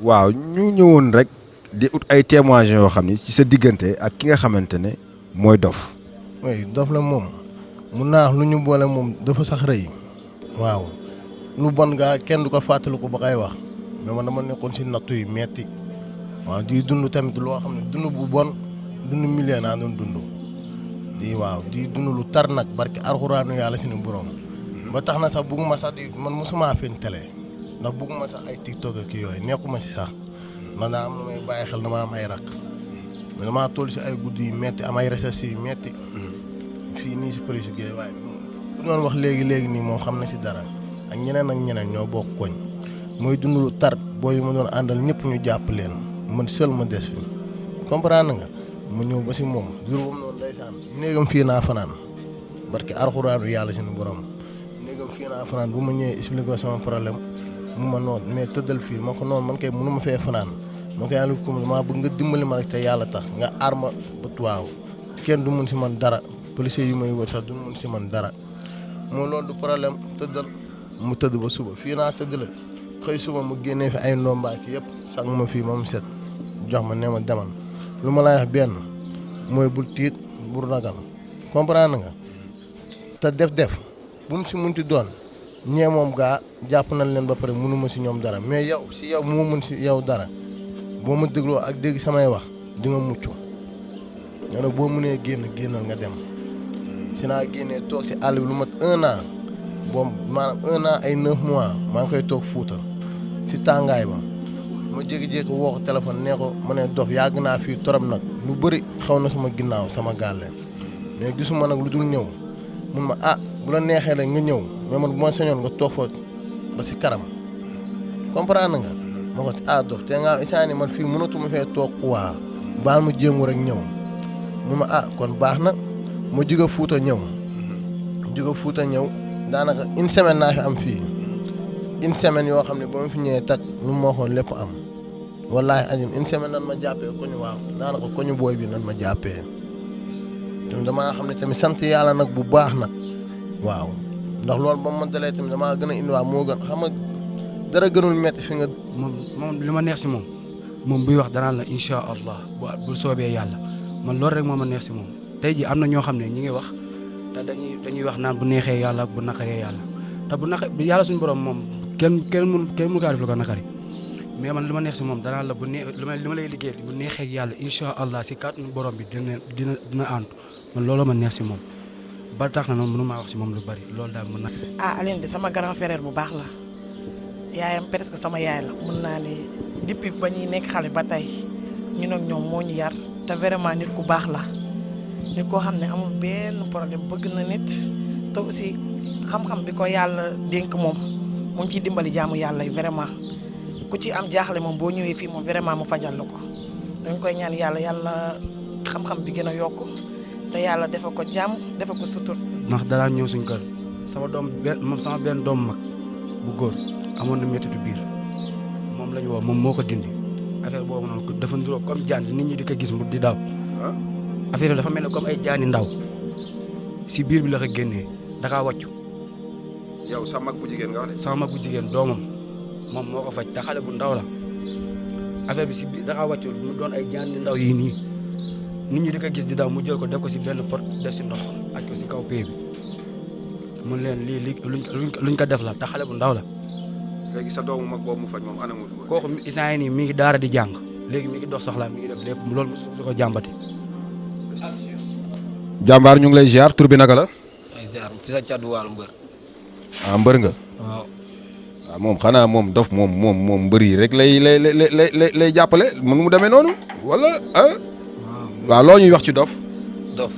waaw ñu ñëwoon rek di ut ay témoignages yoo xam ni ci sa diggante ak ki nga xamante ne mooy Dof. oui Dof la moom mun naa wax lu ñu boole moom dafa sax rëy waaw lu bon gaa kenn du ko fàttaliku ba koy wax mais man dama nekkoon si nattu yi metti waaw di dund tamit loo xam ne dund bu bon dund million naa doon dund di dund lu tar nag barki alxuraanu yàlla si ni borom ba tax na sax bugguma sax di man mosuma feeñ télé ndax bugguma sax ay tiktok ak yooyu nekkuma si sax man daa am na may bàyyi xel dama am ay rakk mais damaa toll si ay guddi yu metti am ay recherche yu metti fii nii si police Guèye waaye bu doon wax léegi nii moom xam na si dara ak ñeneen ñoo bokk koñ mooy dund lu tar booy yu ma doon àndal ñëpp ñu jàpp leen man seul ma des fi comprendre nga mu ñëw ba si moom jour boobu noonu ndeysaan néegam fii naa fanaan barke alxuraanu yàlla seen borom néegam fii naa fanaan bu ma ñëwee expliqué sama problème mu ma noonu mais tëddal fii ma ko noonu man kay mënu ma fee fanaan ma koy àll ko maa bëgg nga dimbali ma rek te yàlla tax nga aar ma ba waaw kenn du mun si man dara policier yu may wër sax du mun si man dara moo loolu du problème tëddal mu tëdd ba suba fii naa tëdd la xëy suba mu génnee fi ay ndombaak yëpp sang ma fii ma mu set jox ma ne ma demal lu ma lay wax benn mooy bul tiit bul ragal comprendre nga te def bu mu si munti doon ñee moom gaa jàpp nañ leen ba pare mënuma si ñoom dara mais yow si yow moo mën si yow dara boo ma dégloo ak dégg samay wax di nga mucc nga ne boo mënee génnal nga dem si naa génnee toog si àll bi lu mat 1 an boobu maanaam 1 an ay 9 mois maa ngi koy toog Fuuta si tàngaay ba ma jékki-jékki woo ko téléphone nee ko ma ne Dof yàgg naa fii torop nag lu bëri xaw na sama ginnaaw sama gàlle mais gisuma nag lu dul ñëw mun ma bu la neexee rek nga ñëw mais man bu ma sañoon nga toog fa ba si kanam comprendre nga ma ko Dof te nga isaani man fii mënatuma fee toog waa baal ma jéngu rek ñëw mun ma kon baax na ma jóge Fuuta ñëw daanaka une semaine naa fi am fii une semaine yoo xam ne ba ma fi ñëwee tag lu ma waxoon lépp am wallaahi ajim une semaine nan ma jàppee koñu waaw daanaka koñu booy bi nan ma jàppee tamit damaa xam ne tamit sant yàlla nag bu baax nag waaw ndax loolu ba ma dalee tamit damaa gën a indiwaat moo gën xam nga dara gënul metti fi nga. moom li ma neex si moom buy wax danaan la incha allah bu soobee yàlla man loolu rek moo ma neex si moom tey ji am na ñoo xam ne ñi ngi wax te dañuy wax naan bu neexee yàlla ak bu naqaree yàlla te bu yàlla suñu borom moom kenn mun kaa def lu ko naqari mais man li ma neex si moom danaan la li ma lay liggéey bu neexee yàlla incha allah si kàttanu borom bi dina àntu man loolu ma neex si moom ba tax na noonu mënu maa wax si moom lu bari loolu daal mën na. Alioune de sama grand frère bu baax la yaayam presque sama yaay la mën naa ne depuis ba ñuy nekk xale ba tey ñun ak ñoom moo ñu yar te vraiment nit ku baax la nit koo xam ne amul benn problème bëgg na nit te aussi xam-xam bi ko yàlla dénk moom mu ngi ciy dimbali jaamu yàlla yi vraiment ku ci am jaaxle moom boo ñëwee fii moom vraiment mu fajal la ko dañ koy ñaan yàlla xam-xam bi gën a yokk te yàlla defa ko jàmm defa ko sutur. ndax dalaa ñëw suñ kër sama benn doom mag bu góor amoon na méttitu biir moom la ñu woo moom moo ko dindi affaire boobu noonu dafa nduróo comme jaan nit ñi di ko gis mu di daaw affaire bi dafa mel ne comme ay jaani ndaw si biir bi la ko génnee dakaa wàccu. yow sa mag bu jigéen nga wax de. sama mag bu jigéen doomam moom moo ko faj te xale bu ndaw la affaire bi si biir dakaa wàccu mu doon ay jaani ndaw yii nii nit ñi di ko gis di daw mu jël ko def ko si benn pot def si ndox aj ko si kaw pee bi mun leen lii luñ ko def la te xale bu ndaw la. léegi sa doomu mag boobu mu faj moom anamul. kooku isaan yi nii mi ngi daara di jàng léegi mi ngi dox soxlaa mi ngi def lépp loolu mosu ko jàmbati. jàmbaar ñu ngi lay ziar tur bi naka la. ay ziar fi sa càddu wàllu mbër. mbër nga. waaw. moom xanaa moom Dof moom mbër yi rek lay jàppale mun mu demee noonu wala waaw loo ñuy wax ci Dof. Dof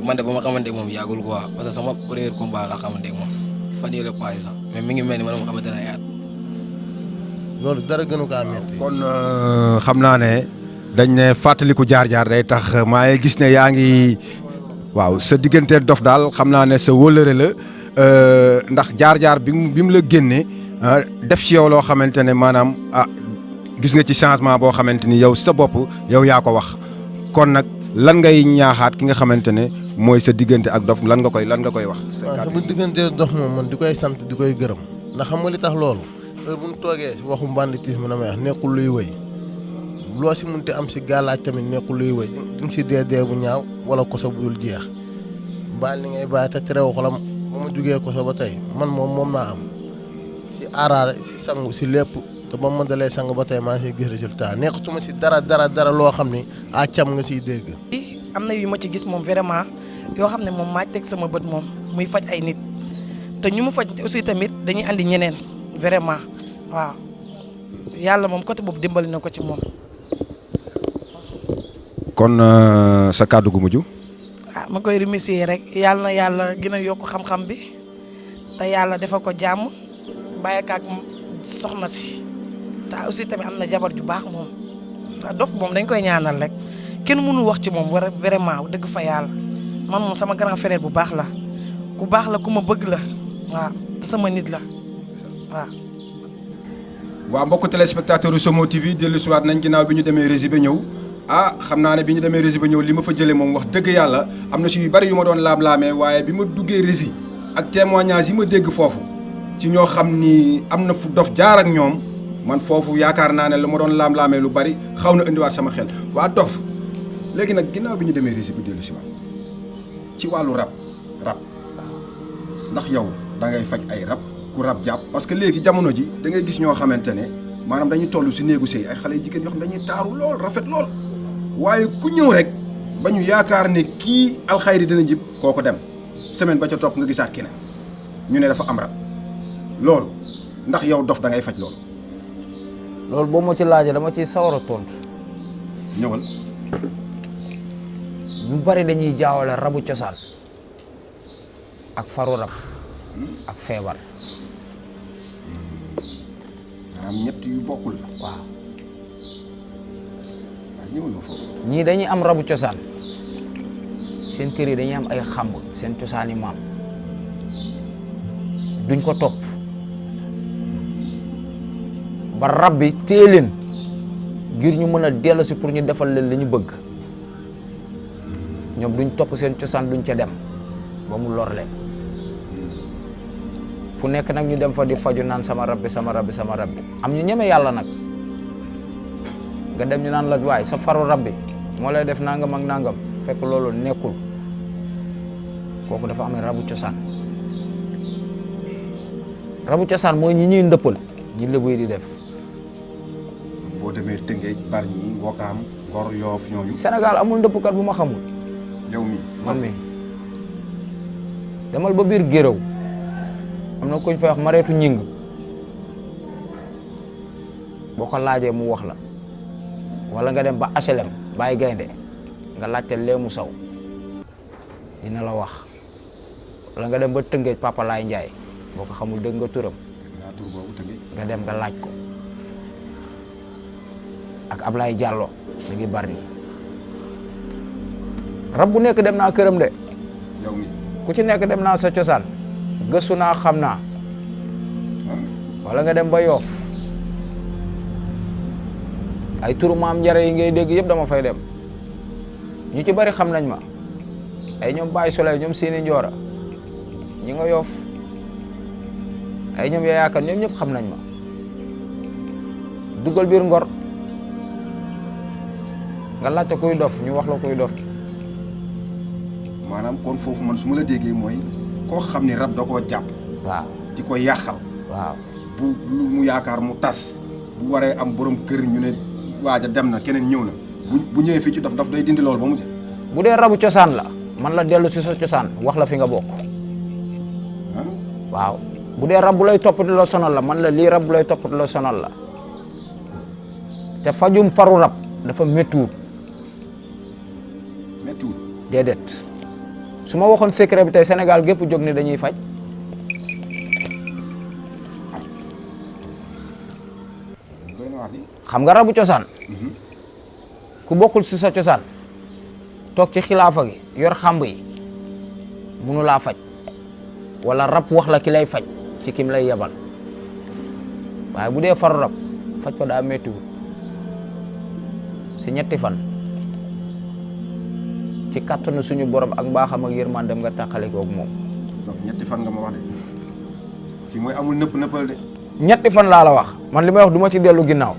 man de ba ma xamante moom yàggul quoi parce que sama premier combat la xamante moom fan yii la paase sax mais mi ngi mel ni man ma xamante ne ay at. loolu dara gënu kaa metti. kon xam naa ne dañ ne fàttaliku jaar-jaar day tax maa ngi gis ne yaa ngi waaw sa diggante Dof daal xam naa ne sa wóllëre la ndax jaar-jaar bi mu la génnee def ci yow loo xamante ne maanaam gis nga ci changement boo xamante ni yow sa bopp yow yaa ko wax kon nag lan ngay ñaaxaat ki nga xamante ne mooy sa diggante ak Dof lan nga koy wax. sama diggante Dof moom man di koy sant di koy gërëm ndax xam nga li tax loolu heure bu ñu toogee waxu banditisme na may wax nekkul luy wëy loo si munti am si gàllaaj tamit nekkul luy wëy di nga si dee bu ñaaw wala koso bu dul jeex baal li ngay bàyyi te terew xolam ba ma jugee koso ba tey man moom naa am si aaraare si sangu si lépp te ba ma dalee sang ba tey maa ngi siy gis résultat nekkatuma si dara loo xam ni a cam nga siy dégg. am na yu ma ci gis moom vraiment yoo xam ne moom maa teg sama bët moom muy faj ay nit te ñu mu faj aussi tamit dañuy andi ñeneen vraiment waaw yàlla moom côté boobu dimbali na ko ci moom. kon sa kàddu gu mujj. ma koy remercier rek yàlla na yàlla gën a yokk xam-xam bi te yàlla defal ko jàmm bàyyi ak soxna si te aussi tamit am na jabar ju baax moom dof moom dañ koy ñaanal rek kenn mënul wax ci moom war vraiment dëgg fa yàlla man moom sama grand frère bu baax la ku ma bëgg la waaw te sama nit la waaw. waa mbokku téléspectateur yu Somo TV dellu si waat nañ ginnaaw bi ñu demee régie ba ñëw xam naa ne bi ñu demee régie ba ñëw li ma fa jëlee moom wax dëgg yàlla am na si yu bari yu ma doon laam-laamee waaye bi ma duggee régie ak témoignage yi ma dégg foofu ci ñoo xam ni am na fu dof jaar ak ñoom man foofu yaakaar naa ne la ma doon laam-laamee lu bari xaw na indiwaat sama xel waa dof léegi nag ginnaaw bi ñu demee régie bi dellu si waat ci wàllu rab ndax yow da ngay faj ay rab ku rab jàpp parce que léegi jamono ji da ngay gis ñoo xamante ne maanaam dañuy toll si néegu sëy ay xale jigéen yoo xam dañuy taaru lool rafet lool waaye ku ñëw rek ba ñu yaakaar ne kii alxayri dina jib kooko dem semaine ba ca topp nga gisaat keneen ñu ne dafa am rab loolu ndax yow dof da ngay faj loolu. loolu boo ma ci laajee dama ciy sawar a tontu. ñëwal. ñu bari dañuy jaawale rabu cosaan ak faru rab ak feebar. maanaam ñett yu bokkul la. waaw. ñëwal ma foofu. ñii dañuy am rabu cosaan seen kër yi dañuy am ay xamb seen cosaani maam duñ ko topp ba rab bi téye leen ngir ñu mën a dellu si pour ñu defal leen li ñu bëgg ñoom duñ topp seen cosaan duñ ca dem ba mu lor leen fu nekk nag ñu dem fa di faju naan sama rab bi am ñu ñeme yàlla nag nga dem ñu naan la waay sa faru rab bi moo lay def nangam ak nangam fekk loolu nekkul kooku dafa amee rabu cosaan mooy ñi ñuy ndëppal ñi lébu yi di def. boo demee Tëngéej Bargny Wakaam Ngor Yoof ñooñu. Sénégal amul ndëppkat bu ma xamul. yow mi man mi demal ba biir Géraw am na kuñ fay wax mareetu ñing boo ko laajee mu wax la wala nga dem ba HLM Baye Gaynde nga laajte Léemu Saw dina la wax wala nga dem ba Tëngéej Papa Laay Njaay boo ko xamul dégg nga turam nga dem nga laaj ko ak Ablaye Diallo mi ngi Bargny rab bu nekk dem naa këram de yow mi ku ci nekk dem naa sa cosaan gëstu naa xam naa wala nga dem ba Yoof ay turu maam njare yi ngay dégg yëpp dama fay dem ñu ci bari xam nañ ma ay ñoom Baye Soleil ñoom Séni Njoora ñi nga Yoof ay ñoom yayaakan ñoom ñëpp xam nañ ma dugal biir Ngor nga laajte kuy dof ñu wax la kuy dof. maanaam kon foofu man su ma la déggee mooy koo xam ni rab da koo jàpp. waaw di ko yàqal. waaw bu lu mu yaakaar mu tas bu waree am borom kër ñu ne waaja dem na keneen ñëw na bu ñëwee fii ci dof day dindi loolu ba mu jeex. bu dee rabu cosaan la man la dellu si sa cosaan wax la fi nga bokk. waaw bu dee rab bu lay topp di la sonal la man la lii rab bu lay topp di la sonal la te fajum faru rab dafa méttiwul. méttiwul déedéet su ma waxoon secret bi tey Sénégal gépp jóg ni dañuy faj. xam nga rabu cosaan ku bokkul si sa cosaan toog ci xilaafa gi yor xamb yi munu laa faj wala rab wax la ki lay faj ci kim lay yebal waaye bu dee faru rab faj ko daa méttiwul si ñetti fan ci kàttanu suñu borom ak mbaaxam ak yërmande dem nga tàqale koog moom. donc ñetti fan nga ma wax de fii mooy amul nëpp nëppal de. ñetti fan laa la wax man li may wax du ma ci dellu ginnaaw.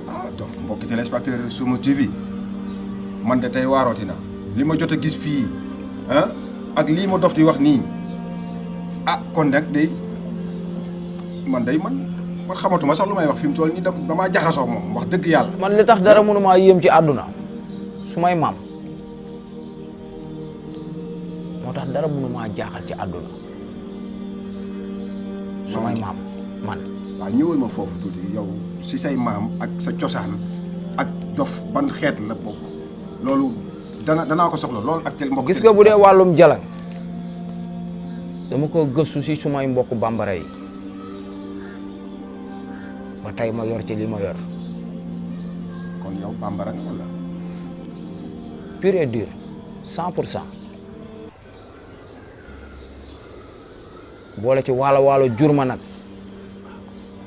ah Dof mbokki téléspectateur Summa TV man de tey waarooti na li ma jot a gis fii ah ak lii ma Dof di wax nii ah kon nag day man xamatuma sax lu may wax fi mu toll nii damaa jaxasoo moom wax dëgg yàlla. man li tax dara mënumaa yéem ci àdduna su may maam moo tax dara mënumaa jaaxal ci àdduna su may maam man. waaw ñëwal ma foofu tuuti yow si say maam ak sa cosaan ak Dof ban xeet la bokk loolu danaa ko soxla loolu ak tel mbokk. gis nga bu dee wàllum jalang dama ko gëstu si sumay mbokk bambara yi ba tey ma yor ci li ma yor. kon yow bambara nga wala. pur et dur 100% boole ci waalo jur ma nag.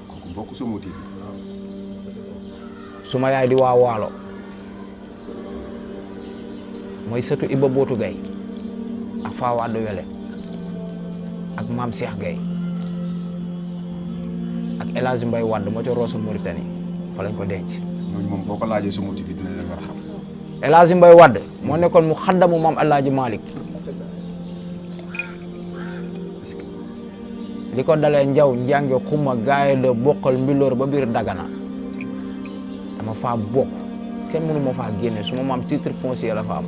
kooku mbokk Summa TV. suma yaay di waa waalo mooy sëtu Iba Bootu Gay ak Faa Wade Wele ak Maam Cheikh Gay ak El Hadj Mbaye Wade moo ca Rosso Mauritanie fa lañ ko denc. ñooñu moom boo ko laajee Summa TV dina leen war a xam. El Hadj Mbaye Wade moo nekkoon mu xaddamu Maam El Hadj Malick li ko dalee njaw njànge xuma gaay de bokkal mbilóor ba biir Dagana dama faa bokk kenn mënu ma faa génne suma maam titre foncier la fa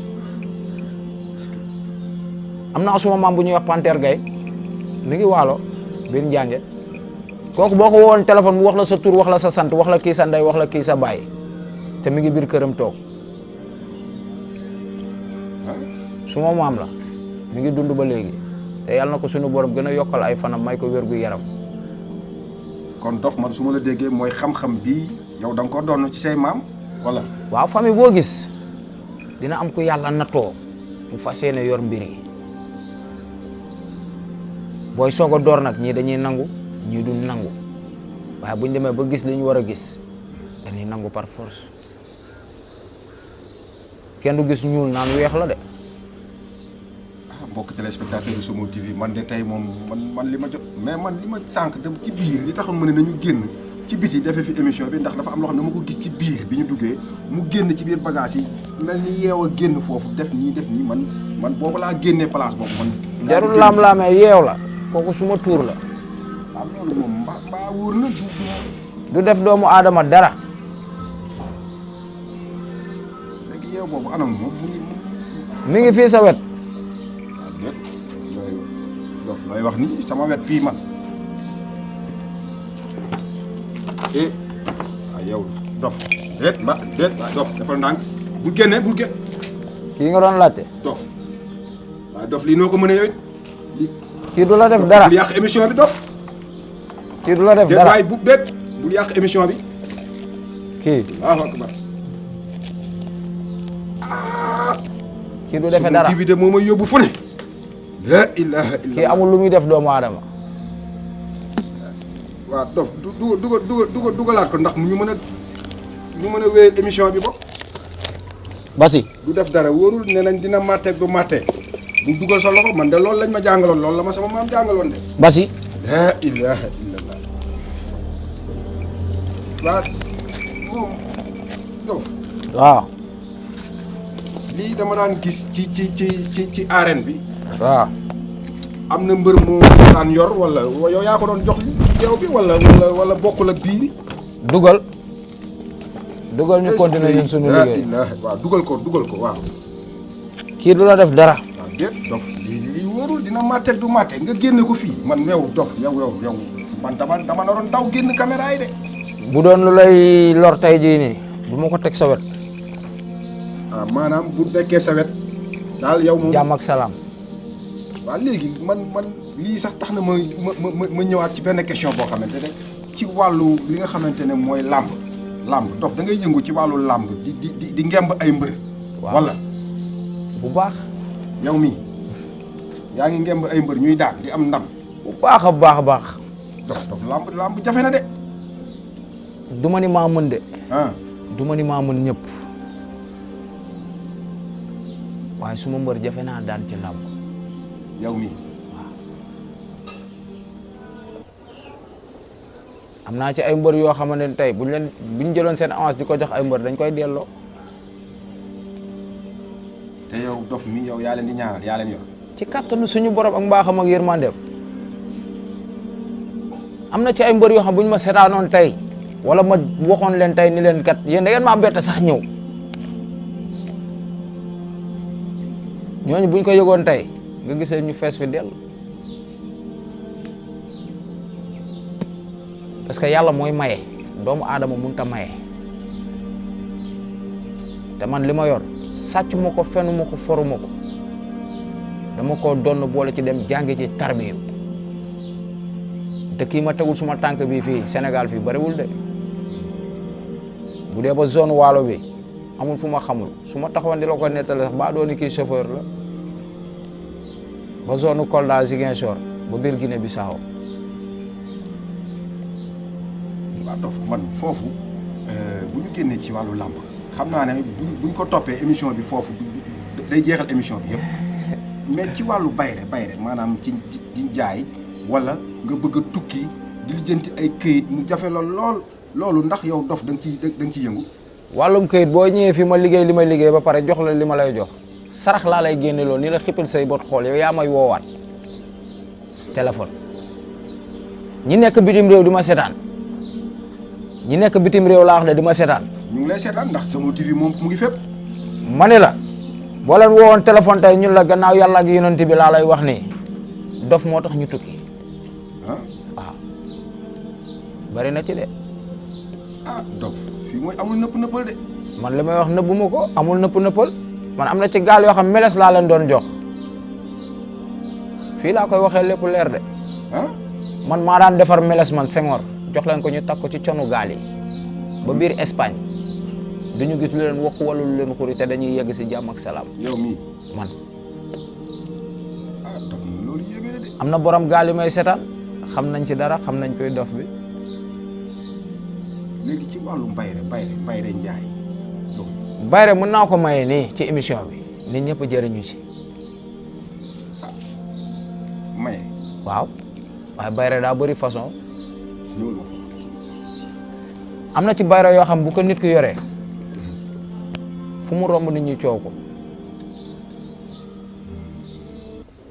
am naa suma maam bu ñuy wax Panter Gay mi ngi waalo biir njànge kooku boo ko woon téléphone mu wax la sa tur wax la sa sant wax la kii sa ndey wax la kii sa baay te mi ngi biir këram toog suma maam la mi ngi dund ba léegi te yàlla na ko suñu borom gën a yokkal ay fanam may ko wér gu yaram. kon Dof man su ma la déggee mooy xam-xam bi yow da nga ko doon ci say maam wala. waaw famille boo gis dina am ku yàlla nattoo mu fas yéene yor mbir yi booy soog a door nag ñii dañuy nangu ñii du nangu waaye buñ demee ba gis li ñu war a gis dañuy nangu par force kenn du gis ñuul naan weex la de. mbokk téléspectateur Summa TV man de tey moom man li ma jot mais man li ma sànq dem ci biir li taxoon ma ne nañu génn ci biti defee fi émission bi ndax dafa am loo xam ne ma ko gis ci biir bi ñu duggee mu génn ci biir bagage yi mel ni yeew a génn foofu def nii man boobu laa génnee place boobu man. jarul laam-laamee yeew la kooku suma tuur la. waaw loolu moom mbaa wóor na du def doomu aadama dara. léegi yeew boobu anam moom mi ngi fii sa wet. Dof looy wax ni sama wet fii man yow Dof déet Dof defal ndànk bul génne kii nga doon laajte. Dof waaye Dof lii noo ko mënee yow it kii du la def dara bul yàq émission bi Dof kii du la def déet dara waaye bul yàq émission bi kii waaw akbar kii du defe dara Summa TV de moo may yóbbu fu ne la ilaha illa kii amul lu muy def doomu aadama. waaw Dof dugalaat ko ndax ñu mën a wéyal émission bi bopp Basi du def dara wóorul ne nañ dina màtteeg du màttee bu dugal sa loxo man de loolu lañ ma jàngaloon loolu la ma sama maam jàngaloon de Basi la ilaha illallah waa moom Dof waaw lii dama daan gis ci arène bi waaw am na mbër moo daan yor wala yow yaa ko doon jox yow bi wala bokkul ak bii dugal ñu continuer ñun suñu liggéey waaw dugal ko waaw kii du la def dara waaw déet Dof lii wóorul dina màtteeg du màtte nga génne ko fii man yow Dof yow man dama naroon daw génn caméra yi de bu doon lu lay lor tey jii nii du ma ko teg sa wet maanaam bu nekkee sa wet daal yow moom jàmm ak salaam. waaw léegi man lii sax tax na ma ñëwaat ci benn question boo xamante ne ci wàllu li nga xamante ne mooy làmb Dof da ngay yëngu ci wàllu làmb di ngemb ay mbër wala bu baax yow mii yaa ngi ngemb ay mbër ñuy daan di am ndam bu baax a baax Dof làmb jafe na de du ma ni maa mën de ah du ma ni maa mën ñëpp waaye suma mbër jafe naa daan ci làmb yow mii am naa ci ay mbër yoo xamante ne tey buñ jëloon seen avance di ko jox ay mbër dañ koy delloo. te yow dof mi yow yaa leen di ñaanal yaa leen yor. ci kattanu suñu borom ak mbaaxam ak yërmandeem am na ci ay mbër yoo xam bu ñu ma seetaanoon tey wala ma waxoon leen tey ni leen kat yéen da ngeen maa bett sax ñëw ñooñu buñ ko yëgoon tey nga gisee ñu fees fi dellu parce que yàlla mooy maye doomu aadama mënut a maye te man li ma yor sàcc ma ko fenu ma ko foru ma ko dama ko doon boole ci dem jàngi ci tarbiyu te kii ma tegul suma tànk bi fii Sénégal fii bariwul de bu dee ba zone waalo bi amul fu ma xamul su ma taxawoon di la ko nettali sax ba dooni kii chauffeur la ba zone Kolda Ziguinchor ba biir Guinée Bissau. waaw dof man foofu bu ñu génnee ci wàllu làmb xam naa ne buñ ko toppee émission bi foofu day jeexal émission bi yëpp mais ci wàllu bayre maanaam ci di jaay wala nga bëgg a tukki di lijjanti ay këyit mu jafe loolu ndax yow dof da nga ciy yëngu. wàllum këyit boo ñëwee fi ma liggéey li may liggéey ba pare jox la li ma lay jox sarax laa lay génne loolu ni la xippil say bot xool yow yaa may woowaat téléphone ñi nekk bitim réew di ma seetaan ñi nekk bitim réew laa wax ne di ma seetaan. ñu ngi lay seetaan ndax Sama TV moom mu ngi fépp. ma ne la boo leen woowoon téléphone tey ñun la gannaaw yàlla ak yonent bi laa lay wax ni dof moo tax ñu tukki. waaw bari na ci de. dof fii mooy amul nëpp-nëppal de. man li may wax nëbbuma ko amul nëpp-nëppal man am na ci gaal yoo xam meles laa leen doon jox fii laa koy waxee lépp leer de. man maa daan defar meles man Senghor jox leen ko ñu takk ko ci conu gaal yi ba biir Espagne duñu gis lu leen wax wala lu leen xuri te dañuy yegg si jàmm ak salaam. yow mii man. dof loolu yéeme na de. am na borom gaal yi may seetaan xam nañ ci dara xam nañ koy dof bi. léegi ci wàllu bayre njaay. bayre mën naa ko maye nii ci émission bi nit ñëpp jëriñu ci. maye. waaw waaye bayre daa bëri façon. ñëwul ma am na ci bayre yoo xam bu ko nit ki yoree fu mu romb nit ñi coow ko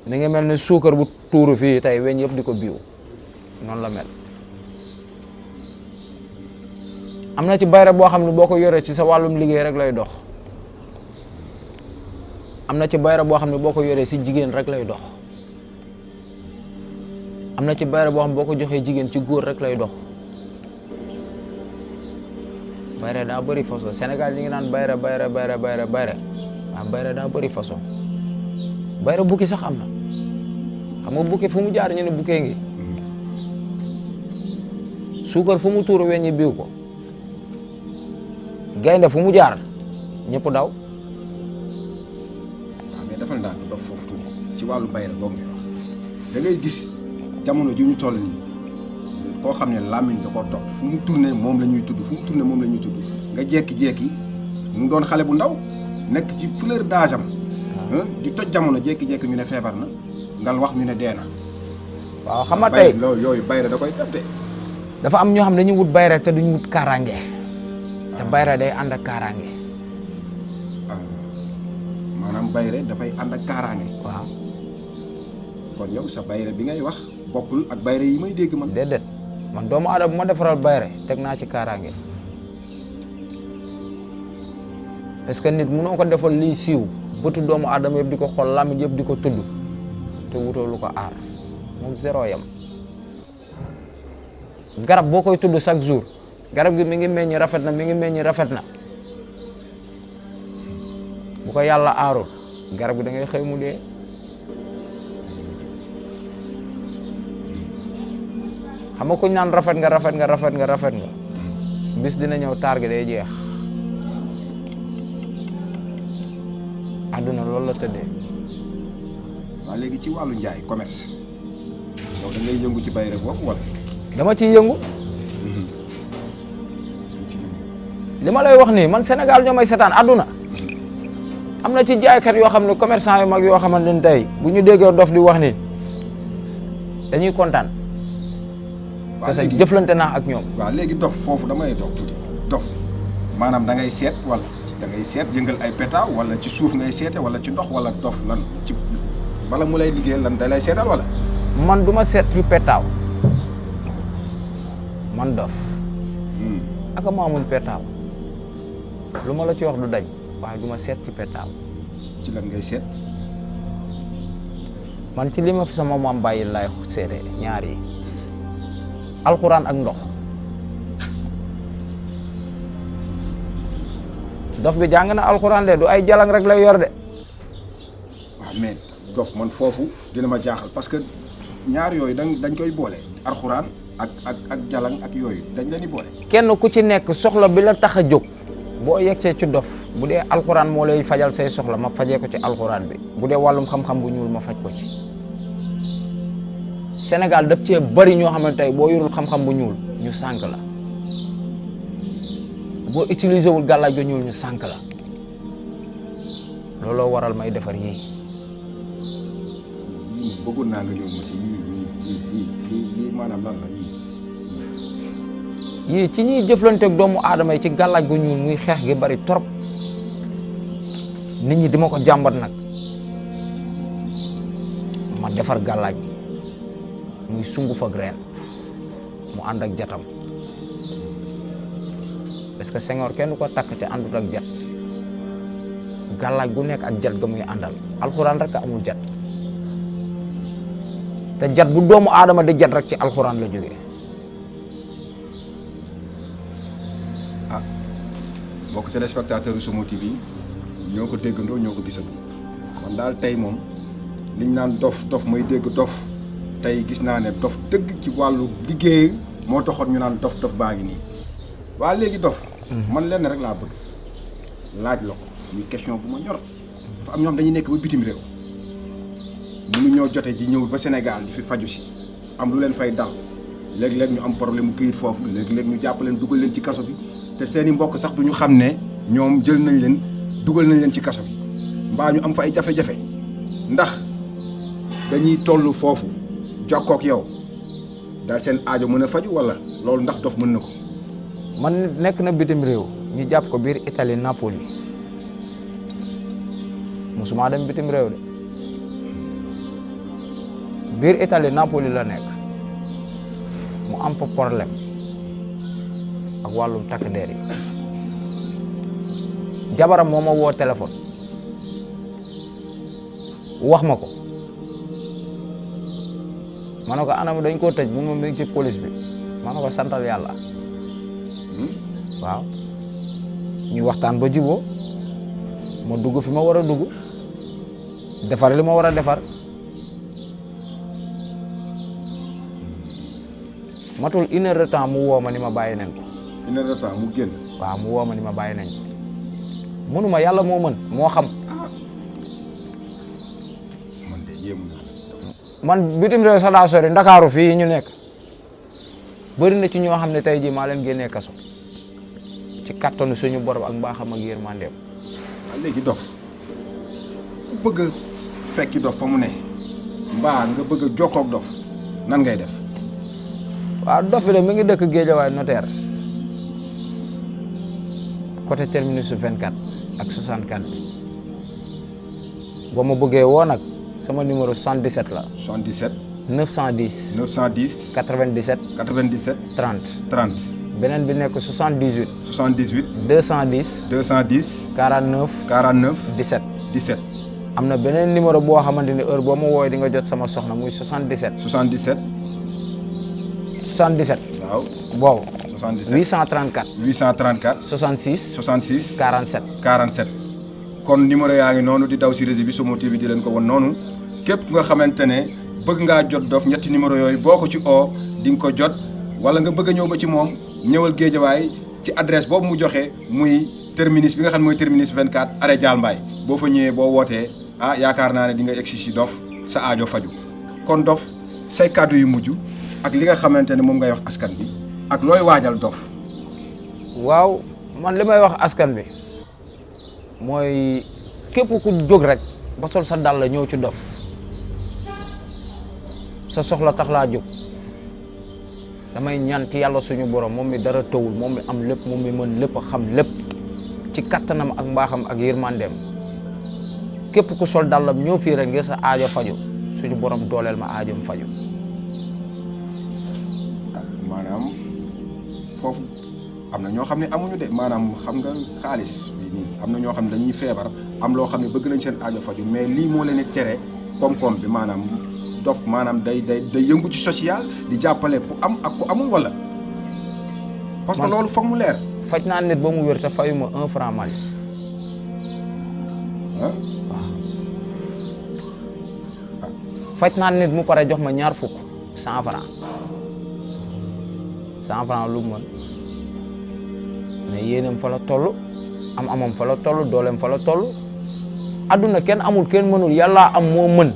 ni nga mel ni suukar bu tuuru fii tey weñ yëpp di ko biiw noonu la mel. am na ci bayre boo xam ne boo ko yoree ci sa wàllum liggéey rek lay dox am na ci bayre boo xam ne boo ko yoree si jigéen rek lay dox am na ci bayre boo xam ne boo ko joxee jigéen ci góor rek lay dox bayre daa bëri façon Sénégal ñi ngi naan bayre waaw bayre daa bëri façon bayre bukki sax am na xam nga bukki fu mu jaar ñu ne bukkee ngi suukar fu mu tuuru weñ ñi biiw ko gaynde fu mu jaar ñëpp daw. waaw mais dafa ndànk dof foofu tuuti ci wàllu bayre boobu ngay wax da ngay gis jamono ji ñu toll nii koo xam ne làmmiñ da koo topp fu mu tourné moom la ñuy tudd nga jékki-jékki mu doon xale bu ndaw nekk ci fleur d'âge am di toj jamono jékki-jékki ñu ne feebar na ngal wax ñu ne dee na. waaw xam nga tey loolu yooyu bayre da koy def de. dafa am ñoo xam ne dañuy wut bayre te duñ wut kaaraange. te bayre day ànd ak kaaraange. maanaam bayre dafay ànd ak kaaraange. waaw. kon yow sa bayre bi ngay wax bokkul ak bayre yi may dégg man. déedéet man doomu aadama bu ma defaral bayre teg naa ci kaaraange. parce que nit mënoo ko defal lii siiw bëtu doomu aadama yëpp di ko xool làmmiñ yëpp di ko tudd te wutoo lu ko aar moom zéro yam. garab boo koy tudd chaque jour. garab gi mi ngi meññ rafet na bu ko yàlla aarul garab gi da ngay xëy mu dee. xam nga kuñ naan rafet nga bis dina ñëw taar gi day jeex àdduna loolu la tëddee. waaw léegi ci wàllu njaay commerce yow da ngay yëngu ci bayre boobu wala. dama ciy yëngu. li ma lay wax nii man Sénégal ñoo may seetaan àdduna am na ci jaaykat yoo xam ne commerçant yu mag yoo xamante ne tey bu ñu déggee dof di wax ni dañuy kontaan. parce que jëflante naa ak ñoom. waaw léegi dof foofu damay dox tuuti dof maanaam da ngay seet wala da ngay seet yëngal ay pétaaw wala ci suuf ngay seete wala ci ndox wala dof lan ci bala mu lay liggéey lan da lay seetal wala. man du ma seet yu petaaw man dof aka maamul petaaw lu ma la ci wax du dañ waaye du ma seet ci petaaw. ci lan ngay seet. man ci li ma fi sama maam bàyyi laay seete ñaar yi alxuraan ak ndox dof bi jàng na alxuraan de du ay jalang rek lay yor de. waaw mais dof man foofu dina ma jaaxal parce que ñaar yooyu dañ koy boole alxuraan ak jalang ak yooyu dañ leen di boole. kenn ku ci nekk soxla bi la tax a jóg boo yegsee ci dof bu dee alxuraan moo lay fajal say soxla ma fajee ko ci alxuraan bi bu dee wàllum xam-xam bu ñuul ma faj ko ci. Sénégal daf cee bari ñoo xamante tey boo yorul xam-xam bu ñuul ñu sànk la boo utiliser wul gàllaaj gu ñuul ñu sànk la looloo waral may defar yii. yii bëggoon naa nga ñëw ma si yii maanaam lan la yii ci ñuy jëflanteeg doomu aadama yi ci gàllaaj gu ñuul muy xeex gi bari trop nit ñi dima ko jàmbat nag ma defar gàllaaj muy sunguf ak reen mu ànd ak jatam parce que Senghor kenn du ko takk te àndut ak jat gàllaaj gu nekk ak jat ga muy àndal alxuraan rek a amul jat te jat bu doomu aadama di jat rek ci alxuraan la jógee. ah mbokk téléspectateur Somo TV ñoo ko déggandoo ñoo ko gisandoo man daal tey moom liñ naan dof may dégg dof tey gis naa ne dof dëgg ci wàllu liggéey moo taxoon ñu naan dof baa ngi nii waa léegi dof man lenn rek laa bëgg laaj la ko muy question bu ma ñor dafa am ñoo xam dañuy nekk ba bitim réew mënu ñoo jote ji ñëw ba Sénégal di fi faju si am lu leen fay dal léeg-léeg ñu am problème mu këyit foofu léeg-léeg ñu jàpp leen dugal leen ci kaso bi te seeni mbokk sax duñu xam ne ñoom jël nañ leen dugal nañ leen ci kaso bi mbaa ñu am fa ay jafe-jafe ndax dañuy toll foofu jokkook yow daal seen aajo mën a faju wala loolu ndax dof mën na ko. man nit nekk na bitim réew ñu jàpp ko biir Italie Napoli musuma dem bitim réew de biir Italie Napoli la nekk mu am fa problème ak wàllum takk der yi jabaram moo ma woo téléphone wax ma ko ma ne ko anam dañ koo tëj mun ma mi ngi ci police bi ma ne ko santal yàlla waaw ñu waxtaan ba juboo ma dugg fi ma war a dugg defar li ma war a defar matul 1 heure de temps mu woo ma ni ma bàyyi nañ ko. 1 heure de temps mu génn. waaw mu woo ma ni ma bàyyi nañ ko mënuma yàlla moo mën moo xam. man de yéemu na. man bitim réew sax daa sori Ndakaaru fii ñu nekk bëri na ci ñoo xam ne tey jii maa leen génnee kaso ci kattanu suñu borom ak mbaaxam ak yërmandeem. waaw léegi dof ku bëgg a fekki dof fa mu ne mbaa nga bëgg a jokkoog dof nan ngay def. waaw dof bi de mi ngi dëkk Géejawaay notaire côté terminus 24 ak 64 bi boo ma bëggee woo nag sama numéro 77 la. 77. 910. 910. 97. 97. 30. 30. beneen bi nekk 78. 78. 210. 210. 49. 49. 17. 17. am na beneen numéro boo xamante ni heure boo ma woowee di nga jot sama soxna muy 77. 77. 77. waaw. boobu. 77 834. 834. 66. 66. 47. 47. kon numéro yaa ngi noonu di daw si réseau bi Somo TV di leen ko won noonu képp nga xamante ne bëgg ngaa jot dof ñetti numéro yooyu boo ko ci oo di nga ko jot wala nga bëgg a ñëw ba ci moom ñëwal Géejawaay ci adresse boobu mu joxe muy terminus bi nga xam ne mooy terminus 24 arrêt Dial Mbaye boo fa ñëwee boo wootee ah yaakaar naa ne di nga egsi si dof sa aajo faju kon dof say kàddu yu mujj ak li nga xamante ne moom ngay wax askan bi ak looy waajal dof. waaw man li may wax askan bi mooy képp ku jóg rek ba sol sa dàll ñëw ci dof sa soxla tax laa jóg damay ñaan ci yàlla suñu borom moom mi dara tawul moom mi am lépp moom mi mën lépp xam lépp ci kattanam ak mbaaxam ak yërmandeem képp ku sol dàllam ñëw fii rek ngir sa aajo faju suñu borom dooleel ma aajoom faju maanaam foofu am na ñoo xam ne amuñu de maanaam xam nga xaalis bi nii am na ñoo xam ne dañuy feebar am loo xam ne bëgg nañ seen aajo faju mais lii moo leen di tere koom-koom bi maanaam dof maanaam day yëngu ci social di jàppale ku am ak ku amul wala. parce que loolu foog mu leer. faj naa nit ba mu wér te fayuma 1 franc Mali. ah waaw faj naa nit mu pare jox ma 2 fukk 100 franc 100 franc lu mu mën mais yéenam fa la toll am fa la toll dooleem fa la toll adduna kenn amul kenn mënul yàlla am moo mën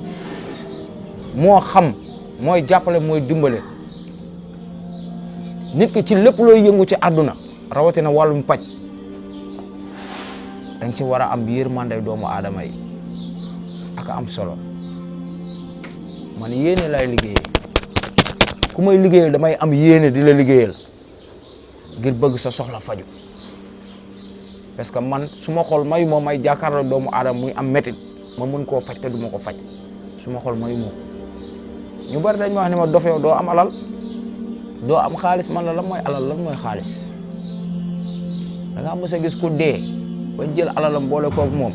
moo xam mooy jàppale mooy dimbale nit ki ci lépp looy yëngu ci àdduna rawatina wàllum paj danga ci war a am yërmande doomu aadama yi ak am solo man yéene lay liggéeyee ku may liggéeyal damay am yéene di la liggéeyal ngir bëgg sa soxla faju parce que man su ma xool mayu ma may jàkkaarloo doomu aadama muy am métit ma mun koo faj te du ma ko faj su ma xool mayu ma ko ñu bari dañ ma wax ne ma dof yow doo am alal doo am xaalis man la lan mooy alal lan mooy xaalis da nga mës a gis ku dee bañ jël alalam boole koog moom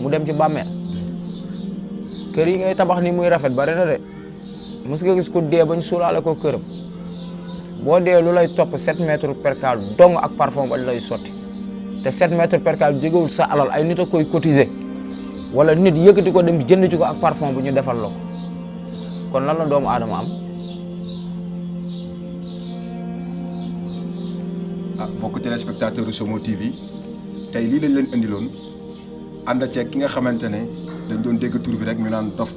mu dem ci bàmmeel kër yi ngay tabax ni muy rafet bari na de mës nga gis ku dee bañ suulaale ko këram boo dee lu lay topp 7 mètres percal dong ak parfum bañ lay sotti te 7 mètres percal jógewul sa alal ay nit a koy cotiser wala nit yëkkati ko dem jënd ci ko ak parfum bu ñu defal la ko kon lan la doomu aadama am. ah mbokk téléspectateur Somo TV tey lii lañ leen indiloon ànd ceeg ki nga xamante ne dañ doon dégg tur bi rek ñu naan dof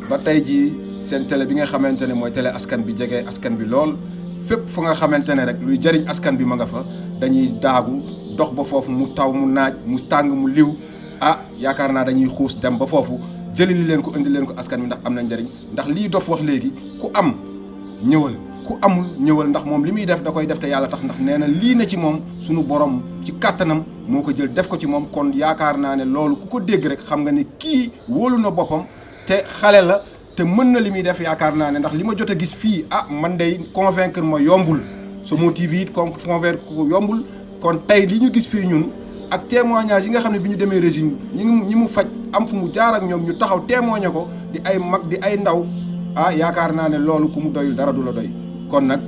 ba tey jii seen télé bi nga xamante ne mooy télé askan bi jege askan bi lool fépp fu nga xamante ne rek luy jëriñ askan bi ma nga fa dañuy daagu dox ba foofu mu taw mu naaj mu tàng mu liw ah yaakaar naa dañuy xuus dem ba foofu jëli leen ko indi leen ko askan bi ndax am na njëriñ ndax lii dof wax léegi ku am ñëwal ku amul ñëwal ndax moom li muy def da koy def te yàlla tax ndax nee na lii na ci moom sunu borom ci kàttanam moo ko jël def ko ci moom kon yaakaar naa ne loolu ku ko dégg rek xam nga ne kii wóolu na boppam te xale la te mën na li muy def yaakaar naa ne ndax li ma jot a gis fii ah man day convaincre ma yombul Somo TV it convaincre ko yombul kon tey li ñu gis fii ñun ak témoignage yi nga xam ne bi ñu demee régime ñi mu faj am fu mu jaar ak ñoom ñu taxaw témoigner ko di ay mag di ay ndaw ah yaakaar naa ne loolu ku mu doyul dara du la doy kon nag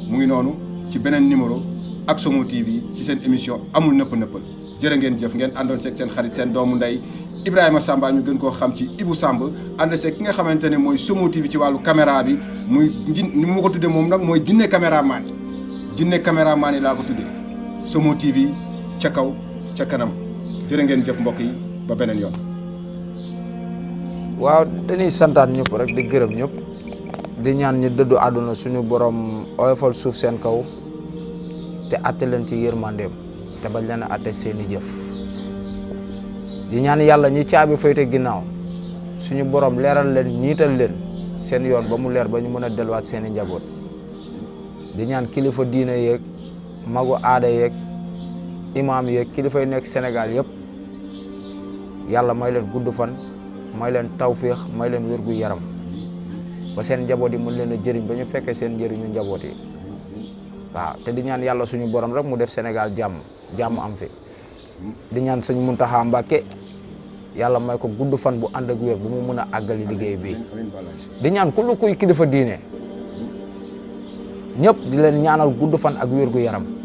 mu ngi noonu ci beneen numéro ak Somo TV ci seen émission amul nëpp-nëppal jërë ngeen jëf ngeen àndoon seeg seen xarit seen doomu ndey Ibrahima Samba ñu gën koo xam ci Ibou Samb ànd seeg ki nga xamante ne mooy Somo TV ci wàllu caméra bi muy ni ma ko tuddee moom nag mooy jinne caméraman yi laa ko tuddee Somo TV ca kaw ca kanam jërë ngeen jëf mbokk yi ba beneen yoon. waaw dañuy santaat ñëpp rek di gërëm ñëpp di ñaan ñi dëddu àdduna suñu borom oyofal suuf seen kaw te atte leen ci yërmandeem te bañ leen a atte seeni jëf di ñaan yàlla ñi caabi fayte ginnaaw suñu borom leeral leen ñiital leen seen yoon ba mu leer ba ñu mën a delluwaat seeni njaboot di ñaan kilifa diina yeeg magu aada yeeg imaam yeeg kilifa yi nekk Sénégal yëpp yàlla may leen gudd fan may leen tawféex may leen wér gu yaram ba seen njaboot yi mën leen a jëriñ ba ñu fekkee seen njëriñu njaboot yi waaw te di ñaan yàlla suñu borom rek mu def Sénégal jàmm am fi di ñaan sëñ Muntaxa Mbàkke yàlla may ko gudd fan bu ànd ak wér bu mu mën a àggali liggéey bi di ñaan ku lu kuy kilifa diine ñëpp di leen ñaanal gudd fan ak wér gu yaram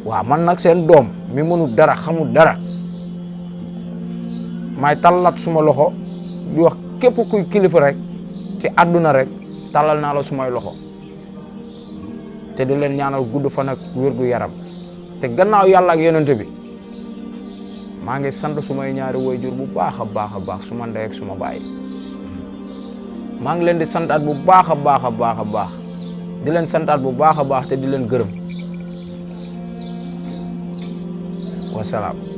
waaw man nag seen doom mi mënul dara xamul dara may tallat suma loxo di wax képp kuy kilifa rek ci àdduna rek talal naa la sumay loxo te di leen ñaanal gudd fan ak wér gu yaram te gannaaw yàlla ak yonent bi maa ngi sant sumay ñaari waajur bu baax a baax suma ndey ak suma baay maa ngi leen di santaat bu baax a baax di leen santaat bu baax a baax te di leen gërëm wasalaam